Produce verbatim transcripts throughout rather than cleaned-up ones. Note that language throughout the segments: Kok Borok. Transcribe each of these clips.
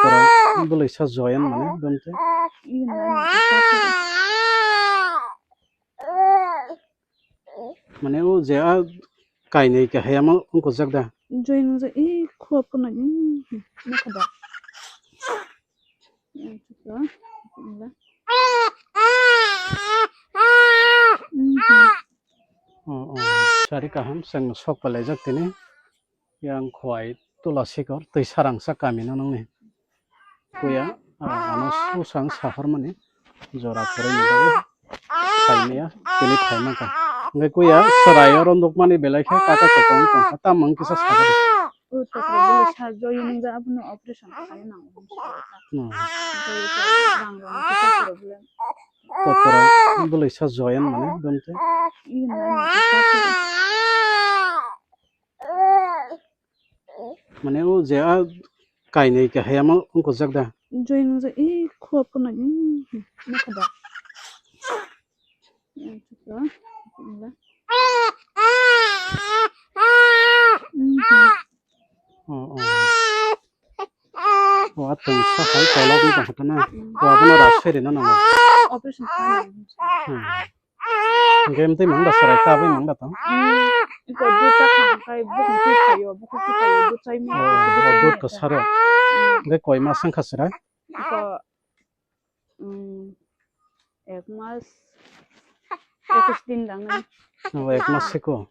Tora bwlwi sa joyan mane bwmte. Mane o je a kainwi kahayama wngkojak da. Joyan wngkha i khua phunukni nokha da. O, o, sari kaham, chwng sok palaijak tini. Yang khwai tula sikor, twi sarangsa kami no nungni. Kuya, ah, ano susang sahormani jora pore ni bagwi phaimaya, tini phaimaka. Hingke kuya, chwrai oro nukmani belai khe kaka kokong tongkha, tamo wng kisa sakha di. O, tokra bwlwi sa joyo nung ja, abono operation khaina nango. Hmm. Joyo khe rang rang kisa problem. Tokra bwlwi sa joyan mane, bwmte. Mane o je a kainwi kahayama wngkojak da. Joy wngkha i khua phunukni nokha da. O, o. O, a tong sa hai tolok wngkha hotana. O, abono ras phairina nango. Operation khaina. Hmm. Hingke amtwi mangda chwrai kabwi mangda tong? Hmm, iko dud chakha hingkai bukhuk twi phaio, bukhuk twi phaio, dud chai mano, oh, dud chai oh, dud mano. Kwsaro. Hmm. Hingke koi mas wngkha chwrai? Iko, hmm, ek mas, ekush din dang nai. Oh, ek mas siko?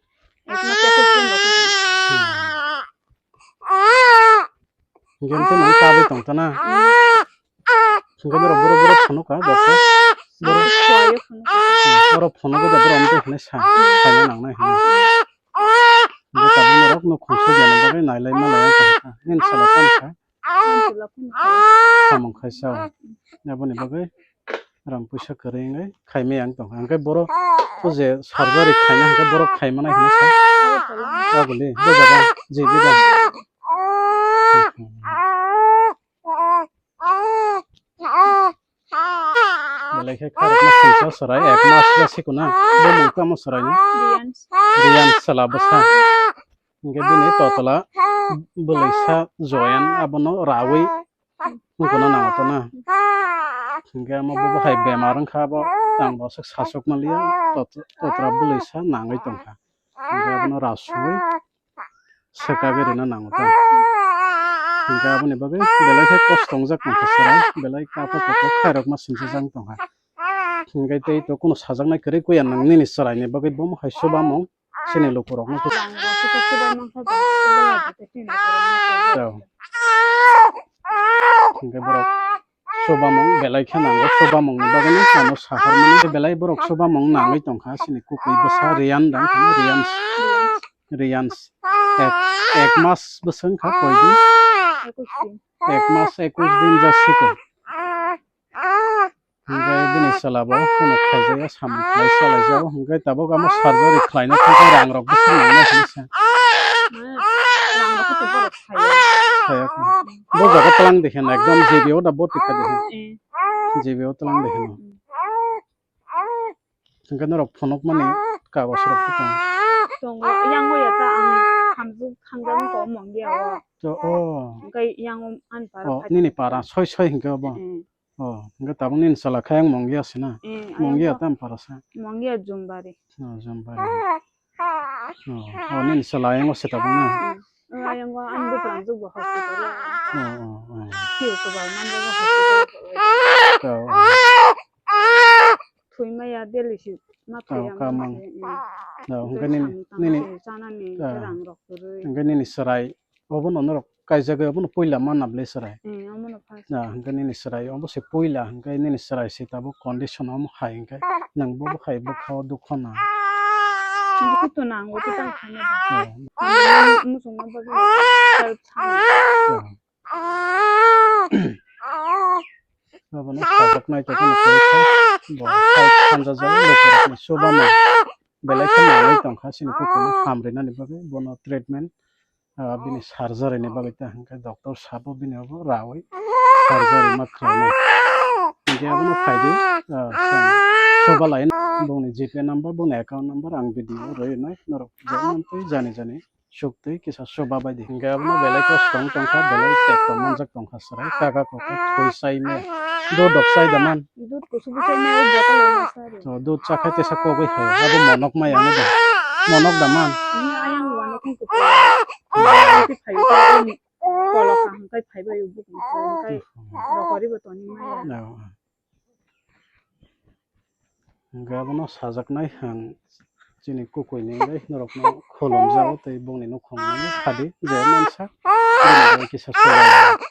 Ek mas ekush din dang. Hmm. Hingke amtwi nang kabwi tongtana. Hingke norok boro boro phunukha, doktor. Boro, boro phunukha da, boro amtwi hinwi sa, khaina nangnai hinwi. Hingke tabuk norok nuk khumsuk ya bagwi nailai malai wngkha. Nini sala tamo sa? Samung khaisa. Aboni bagwi rang puisa kwrwi wngwi khaimaya wng tongkha. Hingke borok o je surgery khaina hingke borok khaimani hinwi sa. Aguli, bo jaga, J B da. Belai khe kharokma singsa chwrai, ek mas ja sikuna. Bo mung tamo chwraini? Riyan. Riyan sala bwsa. Hingke bini totla bwlwi sa joyan abono rawi wngkuna nango to na. Hingke amo bo hai bemar wngkha, abo ang bo aswk sasok manliya, tot-, totra bwlwi sa nangwi tongkha. Hingke abono rasui swkagwi rina nango to. Hingke aboni bagwi belai khe kosto wngjak tongkha chwrai, belai kaphok kaphok khairokma sinchijak tongkha. Hingke tei to kunu sajaknai kwrwi kuya nang nini chwraini bagwi bomo hai chubamung. Chini lukurokno khe. Rang bo kisa chubai mankha ba, chubai ya bo khe chini lukurokno chubai. Chao. Hingke borok chubamung belai khe nango, chubamungni bagwino ano sahormani belai borok chubamung nangwi tongkha, chini kukui bwsa Riyan dang kheno, Riyan, Riyan ek, ek mas bwswk wngkha koi din? Ekush din. Ek mas ekush din ja siko. Hingke bini chwla bo phunuk khaijaya, samung khlai chalaijao, hingke tabuk amo surgery khlaina thangkhe rang rok bwswk nangnai hinwi sa. Rang rok khe borok saya. Saya kho. Bo jaga tlang de khe na ekdom G B o da boti kha de khe. Eh. G B o tlang de khe no. Hmm. Hingke norok phunukmani kagos rok bo tongo. Tongo, yang o ya ta ang hamjwk hamjak wngkha o Mongia o. To, o. Hingke yang o ani para. O, phai nini para soi soi hingke obo. Hmm. Oh, hingke tabuk nini chwla khe ang Mongia se na? Eh, Mongia ayang tam para sa? Mongia Jumbari. Oh, Jumbari. Oh, oh, nini chwla ayang o se tabuk na? Hmm. Ayang o ang bwswk bo hospital o. Oh, oh, oh. Phiyo kwbal man jago hospital o. Oh, oh. Thwi maya Delhi se ma thwi. Oh, ang kamang. Ma thwi, hmm. Oh, hingke nini, nini, chanani rang rok kwrwi. Hingke nini chwrai Obono norok kaijagwi obono puila manna bwle chwrai. Eh, omono first. Na, hwnkhe nini chwrai obo se puila, hwnkhe nini chwrai se tabuk condition omo hai hwnkhe nwng bobo hai bwkha o dukho na. Dukho to nango, tei tang khaina ba. Oh. Muchungma bagwi help sana. Oh. Abono sajak nai tongkha no koi kha, bo help sanjajak lukurokni chubamung belai khe nangwi tongkha, chini kukuno hamrinani bagwi bono treatment. Ah, bini surgery ni bagwi ta hwnkhe doctor sabo bini obo rawi surgery ma khlainai. Hwnkhe abono phaidi, ah, chwng soba lai bongni G P number, bongni account number ang video rwi nai norok jani jani Chuk twi kisa chuba bai di. Hingke abono belai kosto wng tongkha, belai tekto manjak tongkha chwrai. Kaka koko thwi chai maya. Dudh rok chai da man. Dudh kusu bwsai maya, bottle rok chai. To dudh chakhai tesa kogwi hai. Abo monok maya ano da. Monok da man. Ini ayang wanok ni kutu. Nanti phayu ta ini. Kolok kaham kai phaibai bukung. Kai rokori bo toni maya. Hingke abono sajaknai ang chini kukuini wngwi norokno khulumjago tei bongni nukhungni khadi je mansa bini bagwi kisa chubaino.